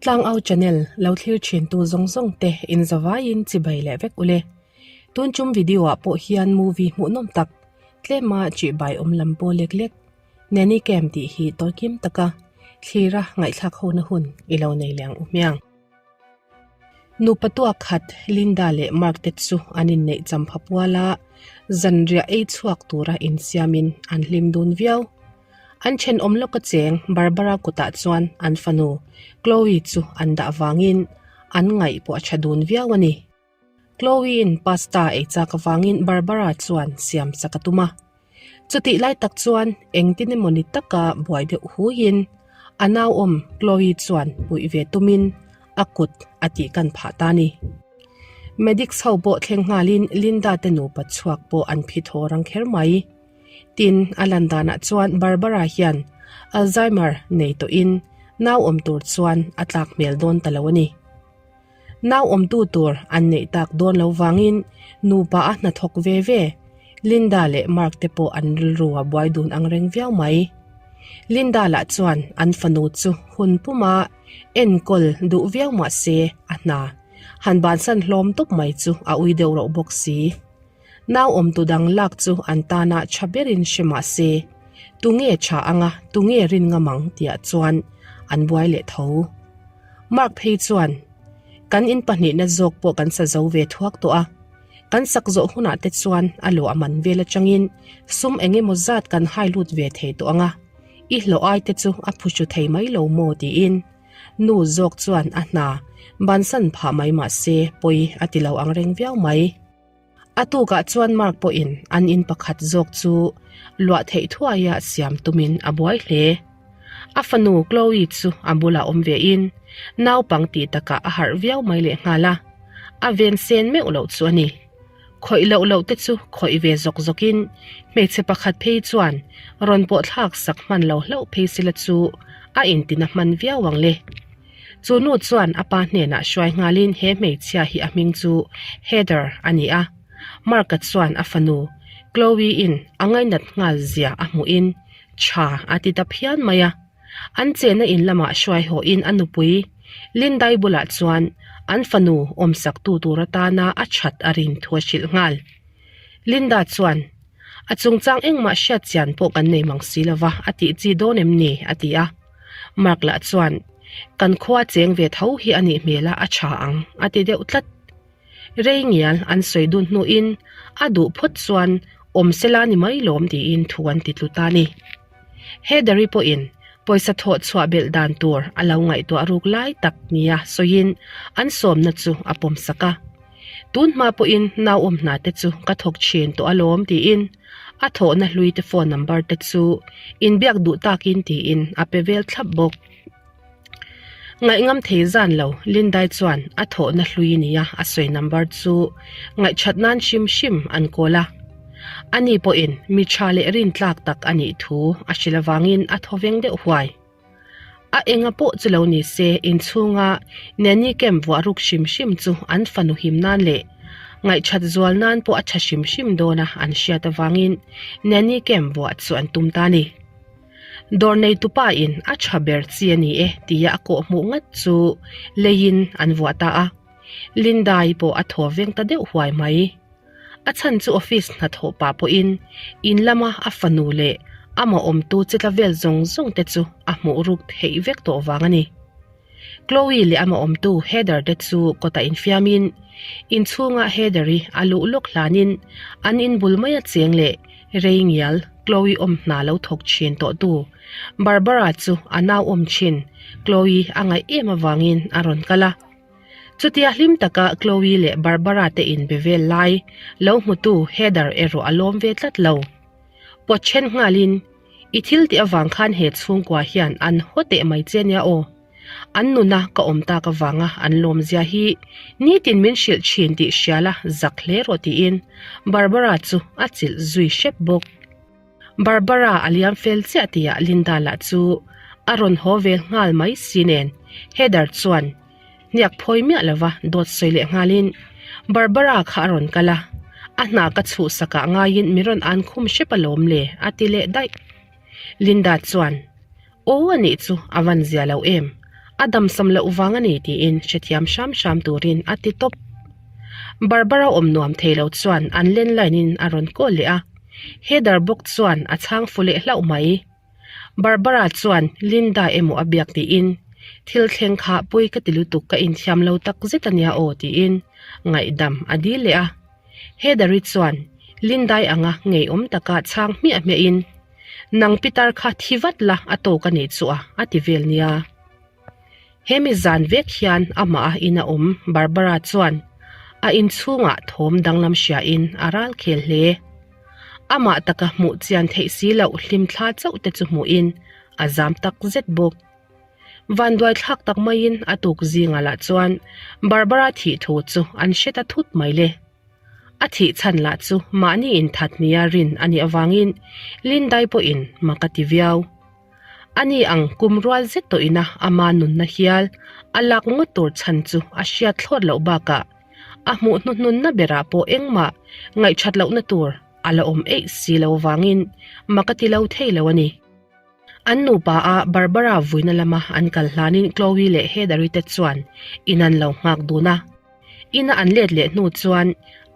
Tlangau channel lo thlir thin tu zawng zawng te in zavaiin chibai leh vek ule. Tun tum video ah pawh hian movie hmuhnawm tak tlema chibai awm lam pawh lek lek Nanny Cam tih hi tawikim taka thlira ngaihthlak hona hun i lo nei leh ang u hmiang. Nupa tuak khat Linda leh Mark te chu an inneih champha pual a, zanriah ei chhuak tura insiamin an hlim dun viau. An thenawm lawka cheng Barbara kutah chuan an fanu Chloe chu an dah vangin an ngaih pawh a tha dun viau a ni. Chloe-in pasta ei chak avangin Barbara chuan siam sak a tum a. Chutih lai tak chuan engtin emaw ni taka buai deuh huiin a nauawm Chloe chuan puih ve tumin a kut a tih kan phah ta a ni. Medics ho pawh thleng nghalin Linda te nupa chhuak pawh an phi thaw rang kher mai. Tin, a lan danah chuan Barbara hian Alzheimer nei tawhin nau awm tur chuan a tlak hmel dawn ta lo a ni. Nau awmtu tur an neih tak dawn lo vangin nupa a hnathawk ve ve. Linda leh Mark te pawh an rilru a buai dun ang reng viau mai. Linda lah chuan an fanu chu hun puma enkawl duh viau mah se a hna han bansan hlawm tawp mai chu a ui deuh roh bawk si. Nau awmtu dang lak chu an tana tha berin hre mah se tunge tha anga tunge rin ngam ang tiah chuan an buai leh tho. Mark phei chuan, Kan in pahnihna zawk pawh kan sa zo ve thuak tawh a, kan sak zawh hunah te chuan a lawh a man vel atangin sum eng emaw zat kan hai lut ve thei tawh ang a, i hlawh ai te chu a phuhru thei mai lo maw tiin nu zawk chuan a hna bansan phah mai mah se pawi a ti lo ang reng viau mai. A tukah chuan Mark pawhin an in pakhat zawk chu luah theih thuaia siam tumin a buai hle. A fanu Chloe chu a bulah awm vein naupang tih takah a harh viau mai lehnghal a, a ven sen meuh loh chu a ni. Khawih loh loh te chu khawih ve zawk zawkin hmeichhe pakhat phei chuan rawn pawh thlak sak hman lo hlauh phei sila chu a intina hman viau ang le. Chu nu chuan a pa hnenah hruai nghalin he hmeichhia hi a hming chu Heather a ni a. Mark-a chuan a fanu Chloe-in a ngainat nghal zia a hmuhin tha a ti ta phian mai a. An chenna in lamah hruai hawhin a nupui Lindai bulah chuan an fanu awmsaktu tur atana a that a rin thu a hrilh nghal. Linda chuan, A chungchang engmah hriat chian pawh kan nei mang si lova a tih chi dawn em ni? a ti a. Mark lah chuan, Kan khua cheng ve tho hi a nih hmel a, a tha ang, a ti deuh tlat. Rei ngial an sawi dun hnuin a duh phawt chuan awm sela ni mai lawm tiin thu an ti tlu ta a ni. Heather-i pawhin pawisa thawh chhuah belh dan tur a lo ngaihtuah ruk lai tak nia sawiin an sawmna chu a pawm sak a. Tun hma pawhin nau awm hna te chu ka thawk thin tawh alawm tiin a thawhna hlui te phone number te chu inbiak duh takin tiin a pe vel thlap bawk. Ngaihngam thei zan lo Lindai chuan a thawhna hlui nia a sawi number chu ngaihthat nan hrim hrim an kawl a. Ani pawhin mi tha leh rintlak tak a nih thu a hrilh avangin a thawveng deuh huai. A enga pawh chu lo ni se inchhunga Nanny camp vuah ruk hrim hrim chu an fanu him nan leh ngaihthat zual nan pawh a tha hrim hrim dawn a an hriat avangin Nanny camp vuah chu an tum ta a ni. Dawr neitupa in a tha ber chi a ni e tia a kawh hmuh ngat chu leiin an vuah ta a. Lindai pawh a thaw veng ta deuh huai mai. A chhan chu office hnathawh pah pawhin in lama a fanu leh amah awmtu che tla vel zawng zawng te chu a hmuh ruk theih vek tawh vang a ni. Chloe leh amah awmtu Heather te chu kawtah infiamin inchhunga Heather-i a luh lawk hlanin an inbul maia cheng leh rei ngial Chloe awm hna lo thawk thin tawhtu Barbara chu a nau awm thin Chloe a ngaih em avangin a rawn kal a. Chutia hlim taka Chloe leh Barbara te inbe vel lai lo hmutu Heather erawh a lawm ve tlat lo. Pawt then nghalin, I thil tih avang khan he chhungkua hian an haw teh mai che nia aw. An nuna ka awm tak avanga an lawmzia hi nitin min hrilh thin tih hria la zak hle rawh tiin Barbara chu a chilh zui hrep bawk. Barbara a liam fel chiah tihah Linda lah chu a rawn haw vel nghal mai si nen Heather chuan hniak phawi miah lova dawt sawi leh nghalin Barbara kha a rawn kal a, a hna ka chhuhsak ah ngaiin mi rawn an khum hrep alawm le a ti leh daih. Linda chuan Aw a nih chu a van zia lo em? A damsam loh vang a ni tiin hrethiam hram hram turin a ti tawp. Barbara awm nuam thei lo chuan an landline in a rawn call leh a, Heather bawk chuan a chhang fu leh hlauh mai. Barbara chuan Linda emaw a biak tiin, Thil thleng kha pui ka ti lutuk ka inthiam lo tak zet a nia aw tiin ngaihdam a dil leh a. Heather-i chuan Lindai anga ngeiawm taka chhang hmiah hmiahin, Nang pitar kha thi vat la a tawk a nih chu a, a ti vel nia. He mi zan vek hian amah a in a awm Barbara chuan a inchhungah thawm danglam hriain a ral khel hle. Amah taka hmuh chian theih si loh hlimthla chauh te chu hmuhin a zam tak zet bawk. Vanduai thlak tak maiin a tuk zingah lah chuan Barbara thih thu chu an hre ta thut mai le. A thih chhan lah chu mahni inthat nia rin a nih avangin Lindai pawhin mak a ti viau. Ani ang kum rual zet tawh ina ama nunna hial a lak ngawt tur chhan chu a hriat thlawt loh bakah a hmuh hnuhnunna berah pawh engmah ngaihthat lohna tur a la awm eih si lo avangin mak a ti lo thei lo a ni. An nupa a Barbara vuina lama an kal hlanin Chloe leh Heather-i te chuan in an lo nghak dun a. Ina an let leh hnu chuan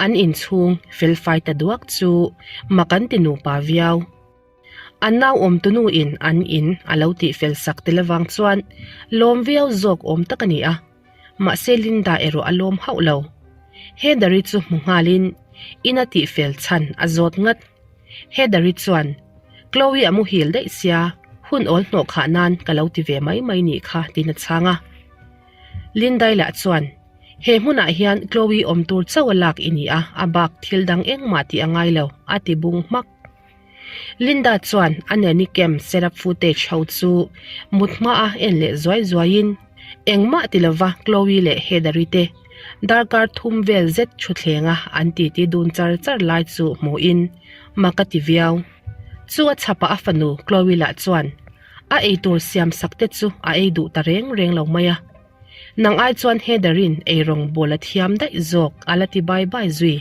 an inchhung felfai ta duak chu mak an ti nupa viau. An nau awmtunu in an in a lo tih fel sak tel avang chuan lawm viau zawk awm tak a ni a, mahse Linda erawh a lawm hauh lo. Heather-i chu hmu nghalin in a tih fel chhan a zawt ngat. Heather-i chuan, Chloe a muhil daih sia, hun awl hnawh khah nan ka lo ti ve mai mai nih kha tiin a chhang a. Lindai lah chuan, He hmunah hian Chloe awm tur chauh a lak i ni a, a bak thil dang engmah tih a ngai lo, a ti bung hmak. Linda chuan a nanny cam setup footage ho chu mut hmaa en leh zuai zuaiin engmah ti lova Chloe leh Heather-i te darkar thum vel zet thuthlenga an titi dun char char lai chu hmuhin mak a ti viau. Chu a chhapah a fanu Chloe lah chuan a eitur siam sak te chu a ei duh ta reng reng lo mai a. Nang ai chuan Heather-i'n eirawng bawl a thiam daih zawk a la ti bai bai zui.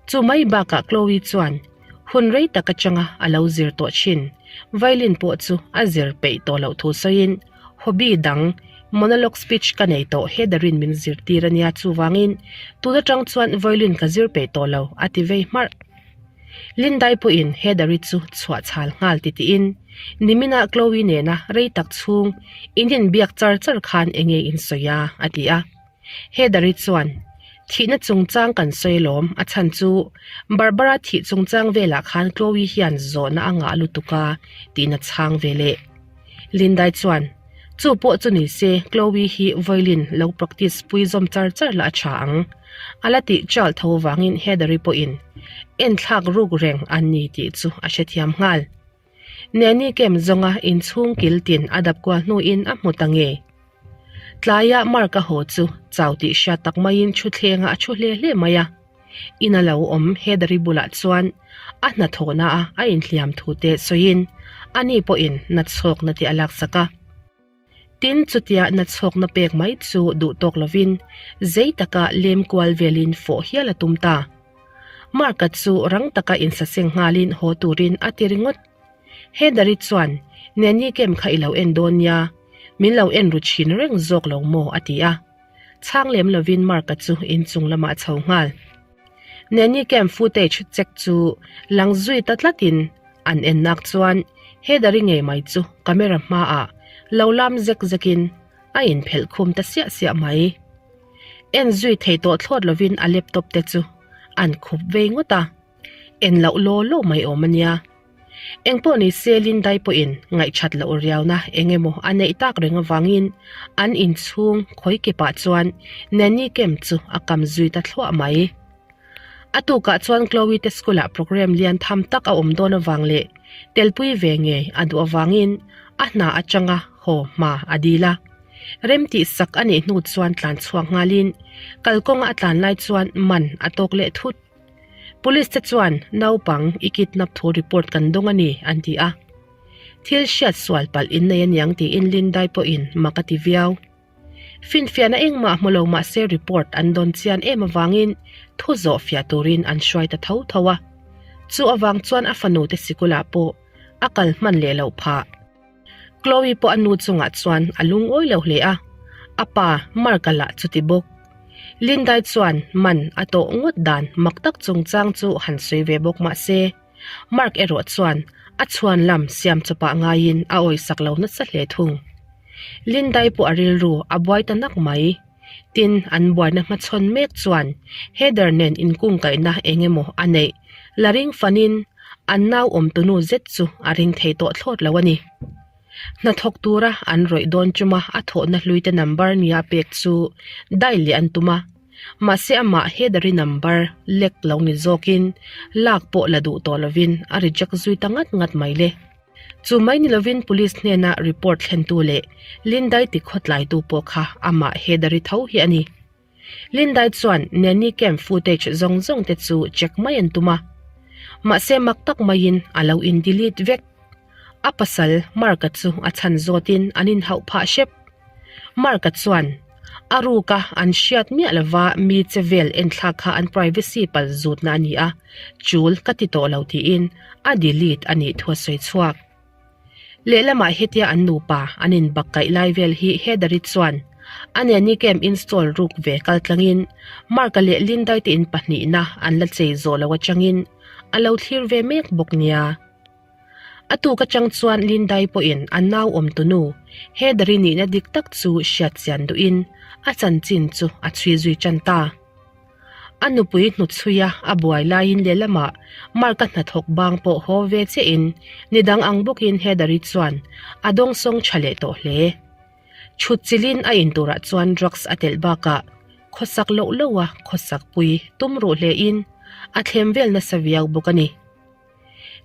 Chu mai bakah Chloe chuan hun rei tak atanga a lo zir tawh thin violin pawh chu a zir peih tawh loh thu sawiin hobby dang monologue speech ka nei tawh Heather-in min zirtir a nia chuvangin tun atang chuan violin ka zir peih tawh lo a ti vei hmarh. Lindai pawhin Heather-i chu chhuah chhal nghal titiin niminah Chloe nena rei tak chhung in inbiak char char khan enge in sawi a a ti a. Heather-i chuan, Thihna chungchang kan sawi alawm, a chhan chu Barbara thih chungchang velah khan Chloe hian zawhna a ngah lutuk a, tiin a chhang ve leh. Lindai chuan, Chu pawh chu ni se, Chloe hi violin lo practice pui zawm char char la a tha ang. A la tih chal tho vangin Heather-i pawhin enthlak ruk reng an ni tih chu a hrethiam nghal. Nanny camp zawnga inchhung kil tin a dap kual hnuin a hmu ta nge. Tlaia Mark a haw chu chau tih hriat tak maiin thuthlenga a thu hle hle mai a. In a lo awm Heather-i bulah chuan a hnathawhna a a inhliam thu te sawiin ani pawhin natchhawkna te a laksak a. Tin, chutia natchhawkna pek mai chu duh tawk lovin zei taka lem kual velin fawh hial a tum ta. Mark-a chu rang taka insaseng nghalin haw turin a ti ringawt. Heather-i chuan, Nanny kem kha i lo en dawn nia, min lo en ru thin reng zawk lo maw? a ti a. Chhang lem lovin Mark-a chu inchung lamah a chho nghal. Nanny cam footage check chu lang zui ta tlatin an en nak chuan Heather-i ngei mai chu camera hmaah lo lam zek zekin a inphelh khum ta siah siah mai. En zui thei tawh thlawt lovin a laptop te chu an khup vei ngawt a. En loh law law mai awm a nia. Engpawh ni se Lindai pawhin ngaihthat loh riauna eng emaw a neih tak reng avangin an inchhung khawi kipah chuan Nanny Camp chu a kam zui ta thluah mai. A tukah chuan Chloe te school ah program lian tham tak a awm dawn avang leh telpui ve ngei a duh avangin a hna atanga haw hma a dil a. Rem tih sak a nih hnu chuan tlan chhuak nghalin kalkawnga a tlan lai chuan man a tawk leh thut. Police te chuan naupang i kidnap thu report kan dawng a ni an ti a. Thil hriat sual palh in nei aniang tiin Lindai pawhin mak a ti viau. Finfiahna engmah hmu lo mahse report an dawn chian em avangin thu zawh fiah turin an hruai ta tho tho a. Chu avang chuan a fanu te sikulah pawh a kal hman leh loh phah. Chloe pawh a nu chungah chuan a lungawi lo hle a, a pa Mark-a lah chuti bawk. Lindai chuan man a tawh ngawt dan mak tak chungchang chu han sawi ve bawk mah se, Mark erawh chuan a chhuan lam siam chawpah ngaiin a awisak lo nasa hle thung. Lindai pawh a rilru a buai ta nak mai. Tin, an buaina hmachhawn mek chuan Heather nen inkungkaihna eng emaw a neih la ring fanin an nau awmtunu zet chu a ring thei tawh thlawt lo a ni. Hnathawk tura an rawih dawn chuma a thawhna hluite number nia pek chu dial leh an tum a, mahse amah Heather-i number lek lo ni zawkin lak pawh la duh tawh lovin a reject zui ta ngat ngat mai le. Chu mai ni lovin police hnena report thlentu leh Lindai tikhawtlaitu pawh kha amah Heather-i tho hi a ni. Lindai chuan Nanny cam footage zawng zawng te chu check mai an tum a. Mahse mak tak maiin a lo in delete vek. A pasal Mark-a chu a chhan zawtin an inhauh phah hrep. Mark-a chuan a ruka an hriat miah lova mi che vel enthlak kha an privacy pal zutna a ni a, chul ka ti tawh lo tiin a delete a nih thu a sawi chhuak. Lehlamah hetia an nupa an inbak kaih lai vel hi Heather-i chuan a nanny cam install ruk ve kal tlangin Mark-a leh Lindai te in pahnihna an la chei zawh lo atangin a lo thlir ve mek bawk nia. A tuk atang chuan Lindai pawhin a nau awmtunu Heather-i nihna dik tak chu hriat chian duhin a chanchin chu a chhui zui tan ta. A nupui hnutchhuia a buai laiin lehlamah Mark-a hnathawk bang pawh haw ve chiahin ni dang ang bawkin Heather-i chuan a dawngsawng tha leh tawh hle. Chhut chilhin a in turah chuan drugs a telh bakah khawsak loh loha khawsak pui tum ruh hlein a thlem vel nasa viau bawk a ni.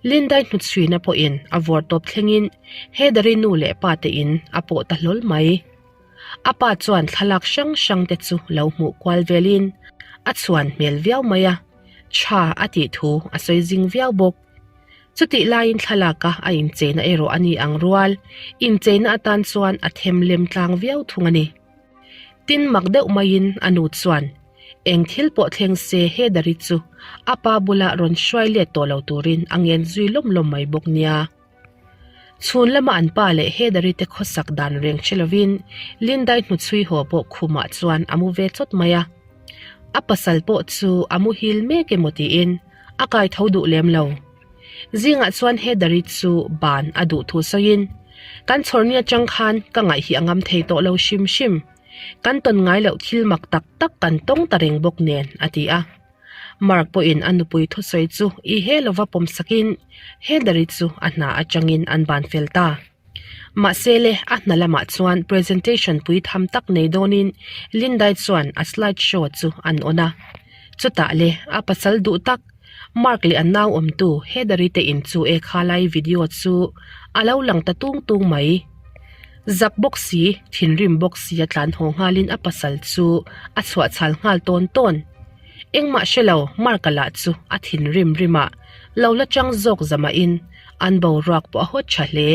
Lindai hnutchhuina pawhin a vawr tawp thlengin Heather-i nu leh pa te in a pawh ta hlawl mai. A pa chuan thlalak hrang hrang te chu lo hmuh kual velin a chhuan hmel viau mai a, tha a tih thu a sawi zing viau bawk. Chutih laiin thlalaka a incheina erawh a ni ang rual, incheina atan chuan a them lem tlang viau thung a ni. Tin mak deuh maiin a nu chuan eng thil pawh thleng se Heather-i chu a pa bula rawn hruai let tawh lo turin a ngen zui lawm lawm mai bawk nia. Chhun lama an pa leh Heather-i te khawsak dan reng hre lovin Lindai hnuchhui haw pawh khumah chuan a mu ve chawt mai a. A pasal pawh chu a muhil mek emaw tiin a kai tho duh lem lo. Zingah chuan Heather-i chu ban a duh thu sawiin, Kan chhawrni atang khan ka ngaih hi a ngam thei tawh lo hrim hrim. Kan tawn ngai loh thil mak tak tak kan tawng ta reng bawk nen, a ti a. Mark pawhin a nupui thusawi chu i he lova pawm sakin Heather-i chu a hna atangin an ban fel ta. Mahse le, a hna lamah chuan presentation pui tham tak nei dawnin Lindai chuan a slide show chu an on a. Chutah le, a pasal duh tak, Mark leh a nau awmtu Heather-i te in chu e kha lai video chu a lo lang ta tung tung mai. Zak bawk si, thinrim bawk si a tlan haw nghalin a pasal chu a chhuah chhal nghal tawn tawn. Engmah hre lo, Mark-a lah chu a thinrim rim a, lo la chang zawk zamahin an boruak pawh a hawt tha hle.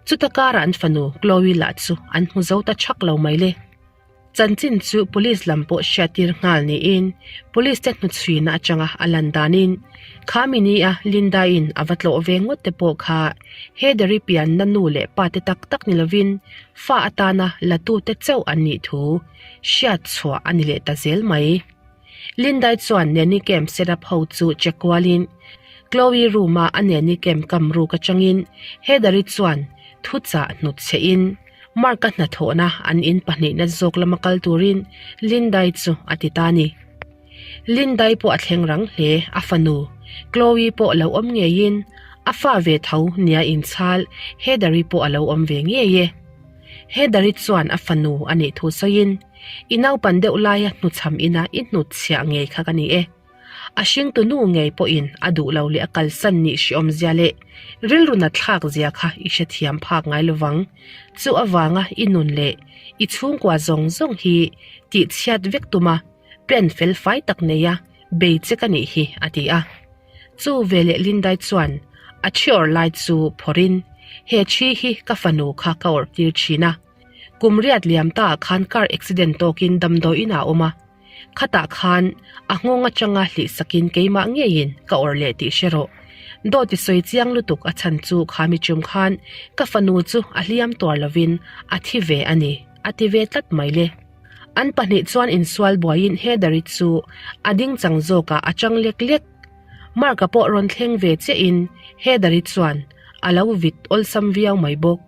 Chuta karah an fanu Chloe lah chu an hmu zo ta chak lo mai le. Chanchin chu police lam pawh hriattir nghal niin police te hnuchhuina atanga a lan danin kha mi nia Linda-in a va tlawh ve ngawt te pawh kha Heather-i pianna nu leh pa te tak tak ni lovin fa atana la tute chauh an nih thu hriat chhuah a ni leh ta zel mai. Lindai chuan nanny camp set up ho chu check kualin Chloe room a a nanny camp kam ruk atangin Heather-i chuan thuchah hnut chhehin Mark-a hnathawhna an in pahnihna zawk lama kal turin Lindai chu a ti ta a ni. Lindai pawh a thleng rang hle, a fanu Chloe pawh lo awm ngeiin a fa ve tho nia inchhal Heather-i pawh a lo awm ve ngei e. Heather-i chuan a fanu a nih thu sawiin, I naupan deuh laia hnuchham ina i hnutchhiah ngei kha ka ni e. A hringtu nu ngei pawhin a duh lo leh a kalsan nih hriawmzia leh rilru nat thlak zia kha i hrethiam phak ngai lovang. Chu avanga i nun leh i chhungkua zawng zawng hi tihchhiat vek tuma plan fel fai tak neia bei che ka nih hi, a ti a. Chu veleh Lindai chuan a thi awrh lai chu phawrhin, He thi hi ka fanu kha ka awrh tir thin a. Kum riat liam ta ah khan car accident tawkin damdawiin ah a awm a. Khatah khan a nghawng atanga hlih sakin keimah ngeiin ka awrh leh tih hre rawh. Dawt i sawi chiang lutuk a chhan chu kha mi tum khan ka fanu chu a hliam tuar lovin a thi ve a ni, a ti ve tlat mai le. An pahnih chuan insual buaiin Heather-i chu a ding chang zawkah a chang lek lek. Mark-a pawh rawn thleng ve chiahin Heather-i chuan a lo vit awlsam viau mai bawk.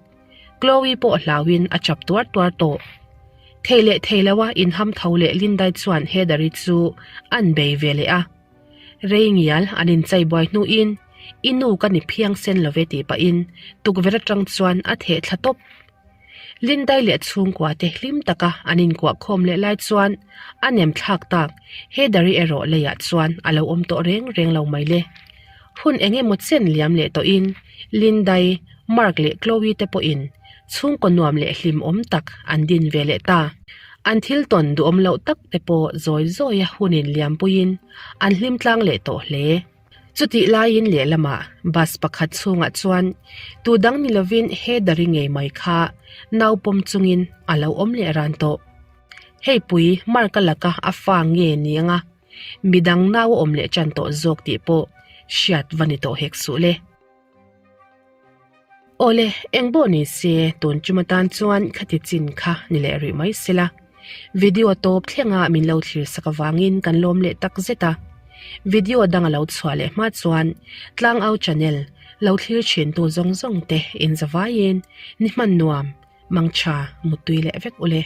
Chloe pawh hlauin a chap tuar tuar tawh. Thei leh thei loa inham tho leh Lindai chuan Heather-i chu an bei ve leh a. Rei ngial an inchei buai hnuin i nu ka ni phiang sen lo ve tih pahin tukverh atang chuan a theh thla tawp. Lindai leh chhungkua te hlim taka an inkuah khawm leh lai chuan a nem thlak tak Heather-i erawh leiah chuan a lo awm tawh reng reng lo mai le. Hun eng emaw chen liam leh tawhin Lindai, Mark leh Chloe te pawhin chhungkaw nuam leh hlimawm tak an din ve leh ta. An thil tawn duhawm loh tak te pawh zawi zawia hunin liampuiin an hlim tlang leh tawh hle. Chutih laiin lehlamah bus pakhat chhungah chuan tu dang ni lovin Heather-i ngei mai kha nau pawm chungin a lo awm leh ran tawh. Hei pui Mark-a laka a fa nge ni anga midang nau a awm leh tan tawh zawk tih pawh hriat va ni tawh hek suh le. Awle, eng pawh ni se, tun tum atan chuan khati chin kha ni leh rih mai sela. Video tawp thlenga min lo thlir sak avangin kan lawm leh tak zet a. Video dang a lo chhuah leh hma chuan Tlangau channel lo thlir thin tu zawng zawng te in zavaiin ni hman nuam, mangtha, muttui leh vek ule.